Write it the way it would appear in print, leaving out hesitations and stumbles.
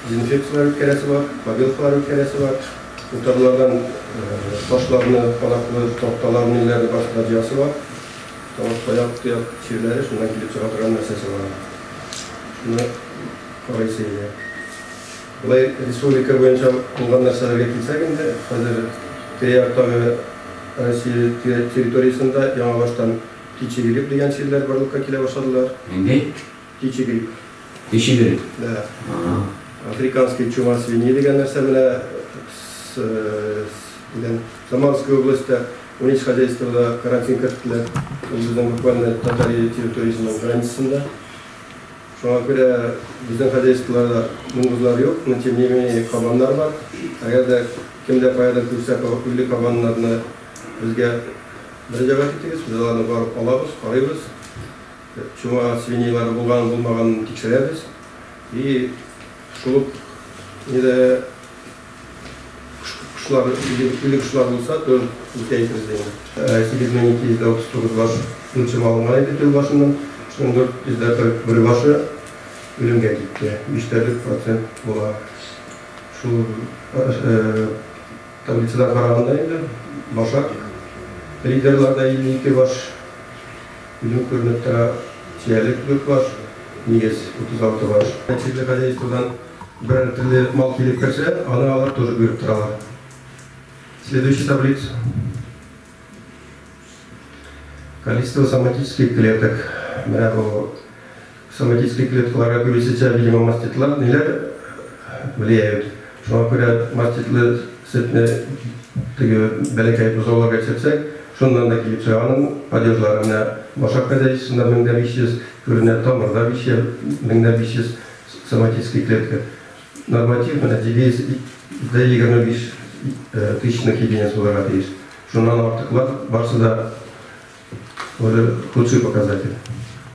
Дезинфекцияләр үткәрәсе бар, побелкалар үткәрәсе бар. Утарлардан ташларны, кадаклы такталарны, ниләрне барысын да җыясы бар. Потому что аяк тояк чирләре шуннан килеп чыга торган нәрсәсе бар. Шуны карыйсы иде. Болай республика буенча булган нәрсәләргә килсәк инде, хәзер тирә-яктагы Россия территориясендә яңа баштан птичий грипп дигән чирләр барлыкка килә башладылар. Нинди? Птичий грипп. Птичий грипп? Да. Африканский чума свиньи дигән нәрсә менә дигән Самарская областьта 13 хозяйствода карантин керттеләр. Ул безнең буквально Татария территориясенең границасында. Шуңа күрә безнең хозяйстволарда дуңгызлар юк, но тем не менее кабаннар бар. Әгәр дә кемдә каядыр күрсә үле кабаннарны безгә мөрәҗәгать итегез, без аларны барып алабыз, карыйбыз. Чума свиньялары булганын, булмаганын тикшерәбез. И шул ук нидә кошлар, үле кошлар булса, то безгә әйтербез инде. 8239 баш үлчем алынган иде тел башыннан. Шуның 441 башы үлемгә китте. 5,4% була. Шул таблицадан караганда инде башак лидерларда 52 баш үлем күренеп тора. Чиялек 4 баш, нигез 36 баш. Чирле хозяйстводан берәр төрле мал килеп керсә, аны алар тоже биреп торалар. Следующая таблица. Количество соматических клеток. Менә бу соматический клеткаларга күбесенчә, видимо, маститлар ниләр влияют. Шуңа күрә маститлы сөтне теге бәләкәй бозауларга эчерсәк, шуннан да килеп чыга аның падежлары. Менә башак хозяйствосында 1500 күренә, тамырда 1500 соматический клетка. Норматив менә 725 тысячных единиц булырга тиеш. Шуннан артыклар барысы да уже худший показатель.